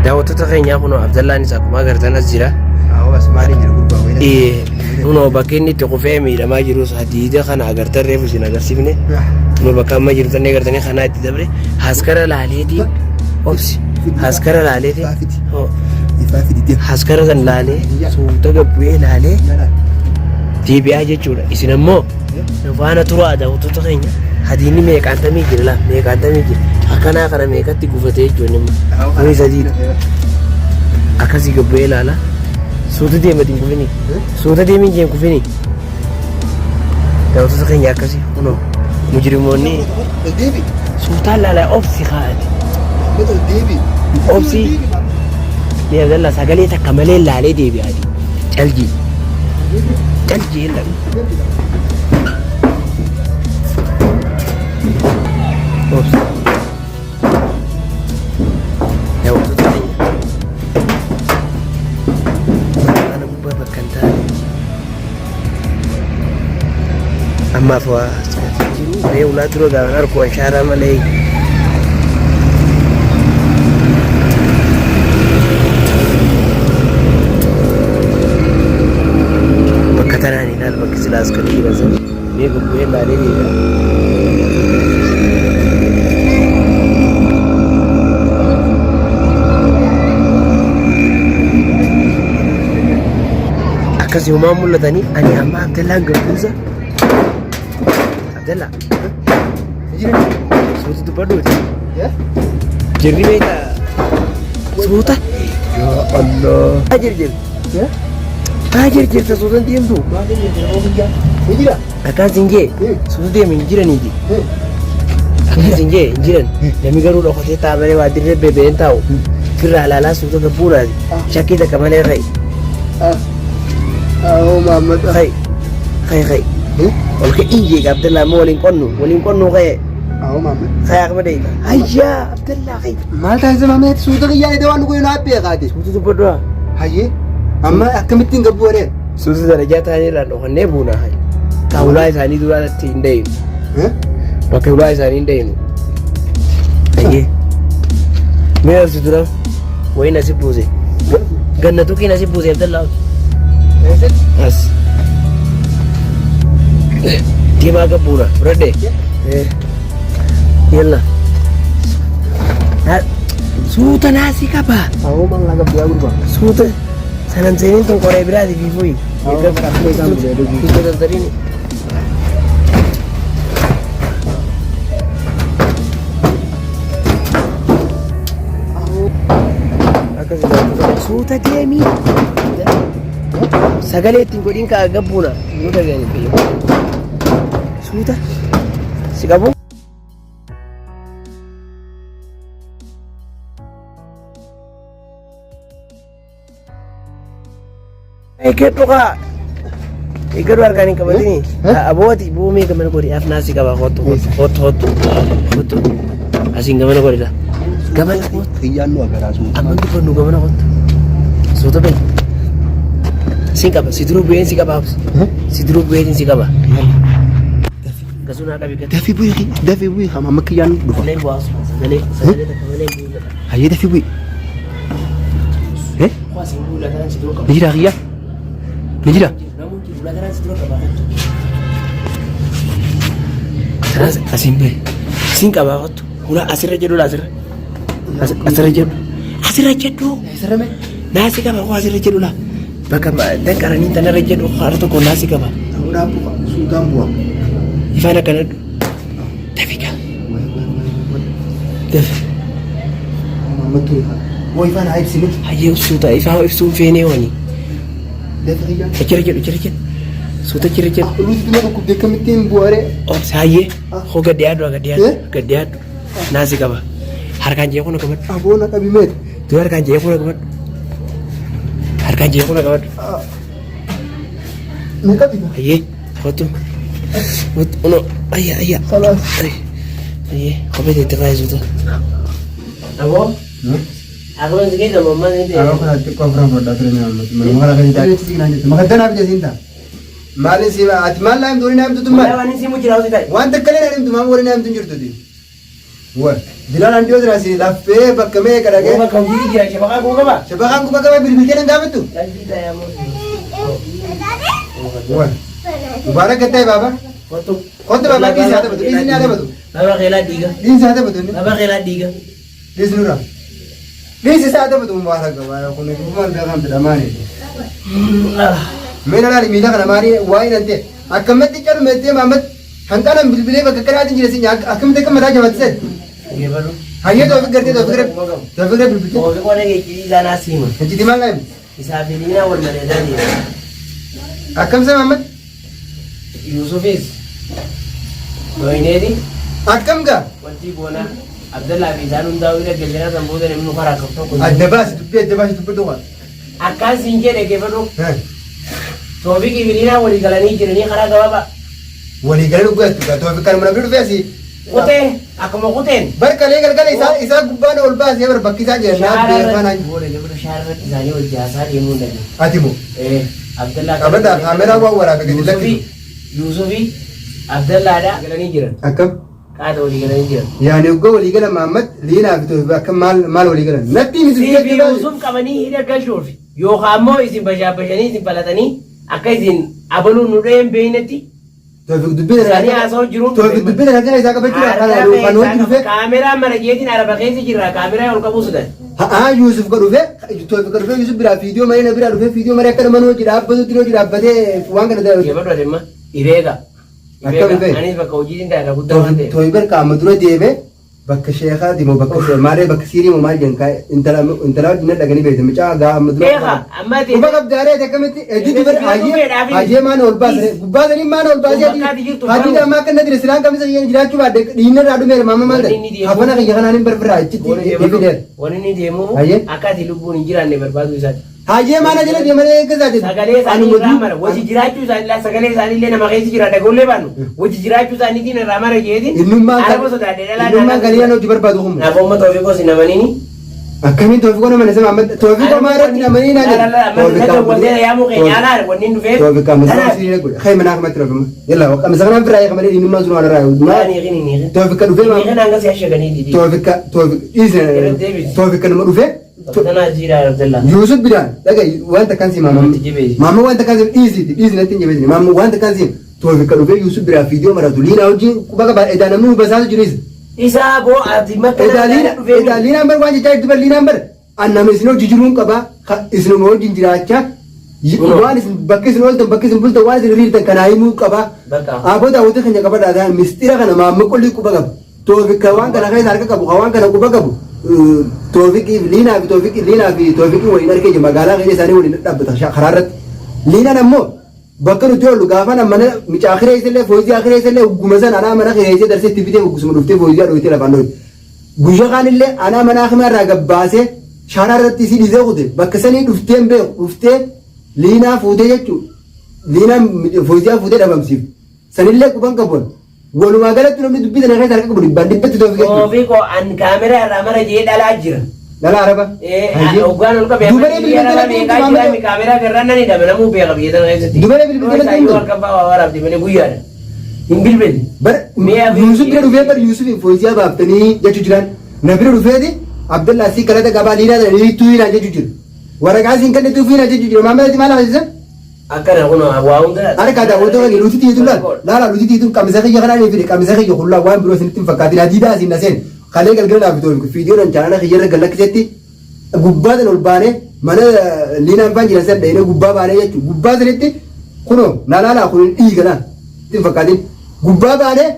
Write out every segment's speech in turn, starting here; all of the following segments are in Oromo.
Daawwattoota keenyaa kunoo Abdallaanis akkuma agartan as jira. As maaliin jira gurbaa wayii. Kunoo bakki inni itti kufee miidhamaa jirus hadiida kana agartan reefu isin agarsiifne. Kunoo bakka amma jiru tanni agartanii kanaa itti dabre haskara laaleetii obsi haskara laaleetii Ifaa fidi deema. haskara san laalee suuta gabbu'ee laalee deebi'aa jechuudha. Isin ammoo nu faana turaa daawwattoota keenya hadiinni meeqaantamii jira laa meeqaantamii jira akkanaa kana meeqatti gufatee jechuun immoo kuni sadiidha. Akkasii gabbu'ee ilaala. Suuta deemati hin kufini. Suuta deemiin jeen kufini. Daawwattoota keenya akkasii kunoo mujrimoonni Deebi. suutaan laalaa obsi kaa'ati. Deebi. Obsi. Mee Abdallaa sagalee takka malee laalee deebi'aati. Caljii. Caljii hin dhabu. Obsi. Daawwattoota keenya. Kana gubbaa bakka hin taane. Ammaaf waa jiru. Mee ulaa dura gaafan arku ashaaraa malee. Bakka tanaan ilaal bakki silaas kan jiran san. Mee gabbu'ee laalee deebi'a. Akkasii homaa mul'atanii ani amma Abdallaan gabbuusa. Abdallaa. Suuta dubbadhuuti. Jirri beektaa suuta. Yaa Allah. Haa jirjir. Haa jirjirta suutan deemtu. Jira. Akkaan siin jee suuta deemu hin jiraniiti. Akkaan siin jee hin jiran. Namni garuu dhokatee taa'a malee waa dirree bebe'een taa'u. Firraa ilaalaa suuta gabbuudhaati. Shakkii takka malee ka'i. Awoo Mahammad. Ka'i. Ka'i ka'i. Ol ka'ii jeeqa Abdallaa amma waliin qonnu waliin qonnu ka'e. Awoo Mahammad. Ka'i akkuma deema. Hayyaa Abdallaa ka'i. Maal taasisa Mahammad suuta kiyyaa edee waan dhugu naa beekaati. Suuta dubbadhu haa. Hayyee. Amma akkamittiin gabbuu wareen? Suuta darajaa ta'anii irraan dhokannee buuna. Ka ulaa isaanii duraatti hin deemu. Bakka ulaa isaanii hin deemu. Hayyee. Mee asi dura wayiin asi buuse. Ganna tuqiin asi buuse Abdallaa. As. Deemaa gabbuuna fudhadhe. Yalla. Suuta naasii qaba. Awoo maal naa qabdi yaa gurbaa. Suuta sanan seeniin tun qoree biraati fi fuyi. Suuta tarini. Suuta deemii. Sagalee ittiin godhiin kaa gabbuuna. Yoo dhaga'an biyya. Suuta. Si qabu. Eeggadhu kaa. Eeggadhu harkaan hin qabatini. Abooti buumee gamana godhi afnaa si qaba kottu kottu kottu kottu. Asiin gamana godhi laa. Gamana kottu. Kiyyaan nu agaraa suuta. Amma dubbannu gamana kottu. Suuta bahi. Siin qaba si dura bu'een si qaba. Si dura bu'een si qaba. Gasunaa qabi gati. Dafii bu'ii dafii bu'ii amma kiyyaan dhufa. Sagalee bu'aasu sagalee sagalee takka malee bu'uu. Hayyee dafii bu'ii. Kuwaas hin bu'uu lagaraan si dura qaba. Ni jira kiyya? Ni jira? Namoonni jiru lagaraan si dura qaba. Kanas asiin bahe. Siin qabaa kottu. Hula asirra jedhu asirra. Asirra jedhu. Asirra jedhu. Naasi qaba koo asirra jedhu laa. Bakka danqaranii tanarra jedhu har'a tokko naasi qaba. Suutaan bu'a. Ifaan akkana dhu. Dafi kaa. Dafi. Wayii faana haa ibsinu. Hayyee suuta ifaa ibsuun feenee wani. Dafi kiyya. Achirra jedhu achirra jedhu. Suuta achirra jedhu. Luuti tuma dhukkubde akkamittiin bu'aree? Obsi hayyee. Hoo gad dhiyaadhu gad dhiyaadhu gad dhiyaadhu. Naasi qaba. Harkaan jeequu na qabadhu. Aboona qabi meet. Dura harkaan jeequu na qabadhu. Harkaan jeequu na qabadhu. Na qabi. Hayyee kottu. Kottu uno ayya ayya. Khalaas. Hayyee kophee itti kaayisuuta. Aboo. Akkuma si keessa mammaa ni ta'e. Aboo kana xiqqoo afuran fudhadhaa ture ni ammatu. Manuma kana keessa taa'e. Makaddanaa fide siin ta'a. Maaliin si ati maal naa himtu waliin naa himtu tun maal? Waan inni si mujjira hojii ta'e. Waan takka illee naa himtu maal waliin naa himtu hin jirtuti. Wa. Dilaan dhiyoo jira si laffee bakka meeqa dhaqee. Bakka hojii jira shafaqaa koo qaba. Shafaqaan quba qaba bilbiltee nan gaafattu. Qalbii taa'ee Wa. Mubaarak gattee baaba. Kottu. Kottu baaba dhiisi haa taphatu dhiisi haa taphatu. Baba keelaa dhiiga. Dhiisi haa taphatu inni. Baba keelaa dhiiga. Dhiisi nurra. Dhiisi isaa haa taphatu Mubaarak gabaa kun maal beekan fidhamaani. Mee laali miila kana maali waa hin ta'e akkamatti calumettee maammat hanqanan bilbilee bakka kanaatiin jira sin akkamitti akka mataa jabaatise. Geefalu. Hayyee toofi gartee toofi gara toofi gara bilbiltee. Toofi qona geejjibii isaa naa siima. Ejjiti maal laayim? Isaa fi Liinaa wal mari'ataa deema. Akkam sa maammat? Yuusufis Doyineeti Akkam gaa? wanti goona Abdallaa fi isaan hundaa'uu hidha galchanaa san booda namni karaa qabu tokko. Adda baasi dubbii adda baasi dubbadhu waan. Akkaan siin jedhe geeffadhu. Toofiqii fi Liinaa walii galanii jiranii karaa gabaabaa. Walii galee dhugaa jechuudha. Toofi kanuma namni dhufee asii. Kutee akkuma kuteen. Barkalee galgala isaa isaa gubbaan ol baasee bar bakki isaa jira. Naaf beekaa naan. Booda gabadhu shaara irratti isaanii wajji haasaa deemuu hin dandeenye. Ati moo? Abdallaa. Qabadhaa kaameraa waan waraabe gadi lakkisu. Yuusufi Abdallaadha galanii jiran. Akkam? Qaata walii galanii jiran. Yaani ogga walii gala Mahammad Liinaa fi Toofi akkam maal maal walii galan? Natti himi Sii fi Yuusuf qabanii hidha galchuuf yookaan immoo isin bashaabashanii isin falatanii akka isin abaluun nu dhaheen beeynetti Toofiq dubbii isaanii haasa'u jiruun Toofiq dubbii kana kana isaa qabachuudha kan kan hojii dhufe. Kaameraa mana jeetiin araba keessa jirra kaameraa ol qabuu sodan. Haa Yuusuf ka dhufe Toofiq ka dhufe Yuusuf biraa fiidiyoo malee na biraa dhufe fiidiyoo malee akka nama hojii dhaabbatutti hojii dhaabbatee waan kana ta'e. Jabadhu ati amma ireega. Akkam ifee? Anis bakka hojiitiin taa'e guddaa waan ta'eef. Toofiq barka amma dura deeme bakka sheekaati moo bakka maalee bakka siirii moo maal jedhan intala intala wajjin dhaqanii beekte mucaa gaa amma dura. Beeka amma ati. Quba qabdaaree akkamitti hedduu dubara hayyee hayyee maana ol baasee gubbaasanii maana ol baasee hadiidha ammaa akka natti silaan kamisa jiraachuu baadde dhiinna irraa dhumeera maama maal ta'e hafana kiyya kanaan hin barfirraa achitti ifideera. Wanni inni deemuuf Hayyee. akka ati lubbuun hin jiraanne barbaaduu isaati. Hayyee maana jala deemanii eegga isaati. Sagalee isaanii irraa mara wajji jiraachuu isaanii sagalee isaanii illee nama keessa jira dhagollee baannu wajji jiraachuu isaaniitiin irraa mara jeetiin. Innummaan Araba sodaadhe dhalaa innummaan galiinaan hojii barbaadu kun. Naaf uummata ofii kosi namaniini. Akkamiin toofiqoo nama nasa maamma toofiqoo maa irratti namanii naa jedhu. Toofiqaa mataa sirrii godhe. Khayi manaa kamatti rafama. Yalla qamisa kanaan biraa eega malee innummaan sun waan irraa Toofiqa dhufee maamma. Toofiqa toofiqa dhiisne toofiqa nama dhufee. Yuusuf biraan dhaga'i wanta kan si maamma maamma wanta kan si dhiisiiti dhiisi natti hin jabeessine maamma wanta kan si toofiqa dhufee Yuusuf biraa fiidiyoo maratu liinaa wajjin quba qaba edaa namni hubasaasu jiru isa. Isaa boo ati makka Edaa liina edaa liinaan bar waan jechaa jirtu bar liinaan bar an nama isin hojii jiruun qaba isinuma wajjin jiraachaa waan isin bakka isin ooltan bakka isin bultan waan isin hiriirtan kanaa himuu qaba. Aboo daawwata keenya qabadhaa ta'an mistira kana maamma qolli quba qaba. Toofiqa waan kana keessa harka qabu waan kana quba qabu Toofiqii liinaa fi Toofiqii liinaa fi Toofiqii waliin argee jira magaalaa keessa isaanii waliin dhaabbata karaa irratti. Liinaan ammoo bakka nuti oollu gaafa mana micaa kireessellee fooyizii kireessellee ugguma sana anaa mana kireessee darsee itti bitee uggusuma dhuftee fooyizii dhoyitee lafaan dhoyite. Guyyaa kaanillee anaa mana akimaa irraa gabbaasee sharaa irratti isii dhiisee kute bakka sanii dhuftee hin beeku dhuftee liinaa fuutee jechuudha. Liinaan fooyizii fuutee dhabamsiifte. Sanillee quban qabuun walumaa galatti namni dubbii sana keessa harka qabu dhibbaan dhibbatti toofi jechuudha. Toofi koo an kaameraa irraa mara jee dhalaa jira. Dhala araba. Hoggaan ol qabe Dubaree biyya bilbiltee arabaa natti meeqaa himtu jira maamila. kaameraa garraan nan hidhama namuu beeka biyya tana keessatti. Dubaree bilbiltee natti himtu. Yoo harka fa'aa waa waraabde malee guyyaadha. Hin bilbilli. Bar Mee afi- Yuusuf bira dhufee bar Yuusuf fooziyaa baaftanii jechuu jiran. Na bira dhufeeti Abdallaa si kalata qabaa liinaa sana hiittuu hiinaa jechuu jiru. Waraqaa siin kennituu fiinaa jechuu jiru. Maamila maal haasisa? Akkana kun waa hunda. Harka daawwattoota keenya luutii tiituun laal laala luutii tiituun qamisa kiyya kanaan hin fide qamisa kiyya kullaa waan biroo isinitti hin fakkaatin hadiidaa asiin na seen kalee galgala naaf bitoo fiidiyoon chaanala kiyya irra gallakkisetti gubbaa san ol baanee mana liinaan faan jiran san dhayinee gubbaa baanee jechuun gubbaa sanitti kunoo na laalaa kun dhiiga laal itti hin fakkaatin gubbaa baanee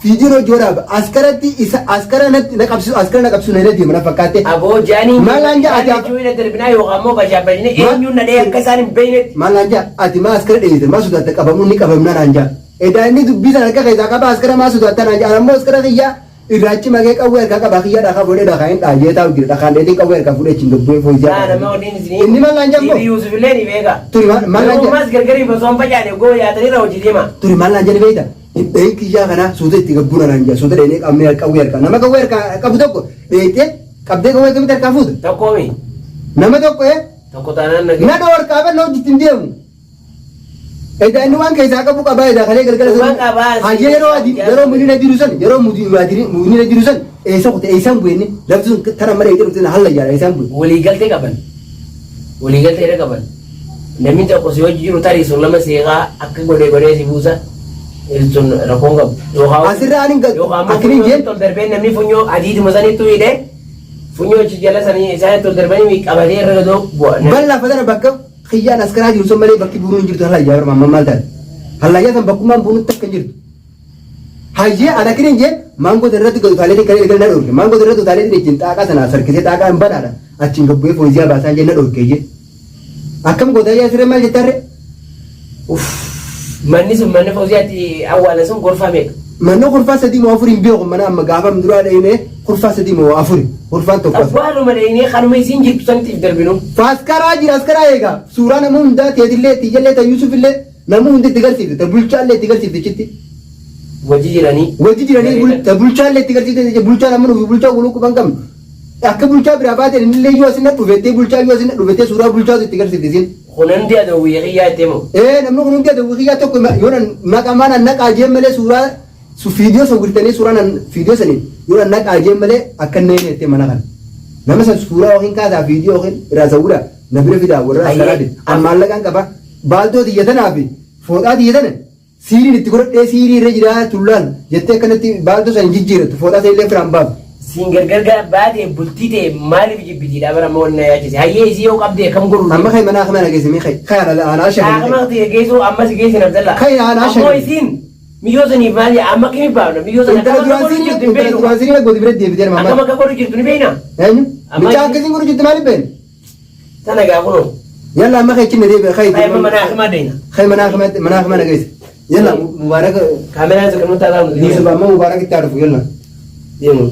fiidiyoon hojii waraaba askaratti isa askara natti na qabsiisu askara na qabsiisu na hidha deema na fakkaatte. Aboo jaanii. Maal naan jaa ati Jechuun hidha darbinaa yookaan immoo bashaabashne eenyuun na dhahee akka isaan hin beeknetti. Maal naan jaa ati maa askara dheeyite maa sodaatta qabamuu ni qabamna naan jaa. Edaa inni dubbii sana harka keessaa qaba askara maa sodaatta naan jaa ammoo askara kiyyaa irraachi magee qawwee harkaa qaba kiyyaa dhakaa fuudhee dhakaa hin dhaayee taa'u jira dhakaan dheetiin qawwee harkaa fuudhee achiin gabbu'ee fooyyaa. Laa nama waliin isinii. Inni maal naan jaa immoo? Yuusuf illee ni beeka. Turi maal naan jaa? Yeroo ammaas gargariin osoo hin facaane goo yaatanii irra hojii deema. Turi maal naan jedhe beektaa? Dhibeen kiyyaa kanaa suuta itti gabbuuna naan jaa suuta dheenee qabnee qawwee harkaa nama qawwee harkaa qabu tokko dheeytee qabdee qawwee akkamitti harkaa fuuta? Tokkoomi. Nama tokko ee Tokko taanaan nagee. na dhoorkaa ban hojii ittiin deemu. Edaa inni waan keessaa qabu qabaa edaa kalee galgala Waan qabaa. Hayyee yeroo adii yeroo mudina jiru san yeroo mudina jiru san Eessa kute eessaan bu'e inni lafti sun tana malee itti dhufte hallayyaadha eessaan bu'e. Waliigaltee qaban. Waliigaltee irra qaban. Namni tokko si hojii jiru tarii sun lama seeqaa akka godhee godhee si buusa. Sun rakkoon qabu. Yookaan Asirraa ani yookaan ammoo akkinin funyoo jeen tol darbee namni funyoo adiidhuma sanitti hidhee funyoo achi jala sanii isaanitti ol darbanii qabatee irra gadoo bu'a. Bal lafa tana bakka kiyyaan askaraa jiru sun malee bakki buunuun hin jirtu hallayyaa barma amma maal taate. Hallayyaa san bakkummaan buunutti akka hin jirtu. Hayyee ana akkinin jeen maangoo irratti gad utaaleetiin kan eegalee na dhorke. Maangoo irratti utaaleetiin ittiin xaaqaa sana sarkisee xaaqaa hin banaadha. Achiin gad bu'ee fooziyaa baasaan jeen na dhorke jee. Akkam goota yaa siree maal jettarre? Uff. Manni sun manni fooziyaatti awwaalan sun gorfaa meeqa? Manni kurfaa sadii moo afur hin beeku mana amma gaafa duraa dhayine kurfaa sadii moo afuri kurfaan tokko as. Awwaaluma dhayinee kanuma isiin jirtu sanitti if darbinu. Faaskaraa jira askaraa eegaa suuraa nama hundaa teetillee tiyyallee ta Yuusufillee nama hundi itti garsiifte ta bulchaallee itti garsiifte chitti. Wajji jiranii. Wajji jiranii ta bulchaallee itti garsiifte bulchaan amma nufi bulchaa waluu quban qabnu. Akka bulchaa biraa baateen innillee yoo asin dhufettee bulchaa yoo asin dhufettee suuraa bulchaatu itti garsiifte isiin. Kun hundi adawwii kiyyaa itti himu. Ee namni kun hundi adawwii kiyyaa tokko yoo nan maqamaa nan naqaa jeen malee suuraa su fiidiyoo sawwirtanii suuraa nan fiidiyoo saniin yoo nan naqaa jeen malee akka inni hin jettee mana kana. Nama san suuraa yookiin kaasaa fiidiyoo yookiin irraa sawwira na bira fidaa warra askaraa fida. An maallaqaan qaba. Baaldoo tiyya tanaa fi foodhaa tiyya tana siiriin itti godhadhee siirii irra jiraa tullaal jettee akkanatti baaldoo san hin jijjiirattu foodhaa san illee firaan baaftu. Siin gargar baatee bultii ta'e maaliif jibbitiidha bara amma wanni na yaachise. Hayyee isii yoo qabdee akkam godhuu Amma kai manaa kana geesse mee kai kai ana ana Qaama shagalite. ta'e geessuu amma si geessin Abdalla. Kai ana Ammoo shagalite. isiin miyyoo saniif maali amma kimi baafna miyyoo sana Intala akkam duraan akka godhu sirii jirtu hin intala beeknu. duraan sirii gooti bira deebitee nama Akkam amma. akka godhu jirtu ni beekna. Eenyu? Amma Mucaa akkasiin godhu jirti maaliif beekne? Tana gaa kunoo. Yalla amma kai chinna deebi'a kai. Kai amma manaa himaa deena. Kai manaa kana manaa kana geesse. Yalla Mubarak Kaameraan isa kan nutti haasa'u Yusuf amma Mubarak itti haa dhufu yalla. Deemu.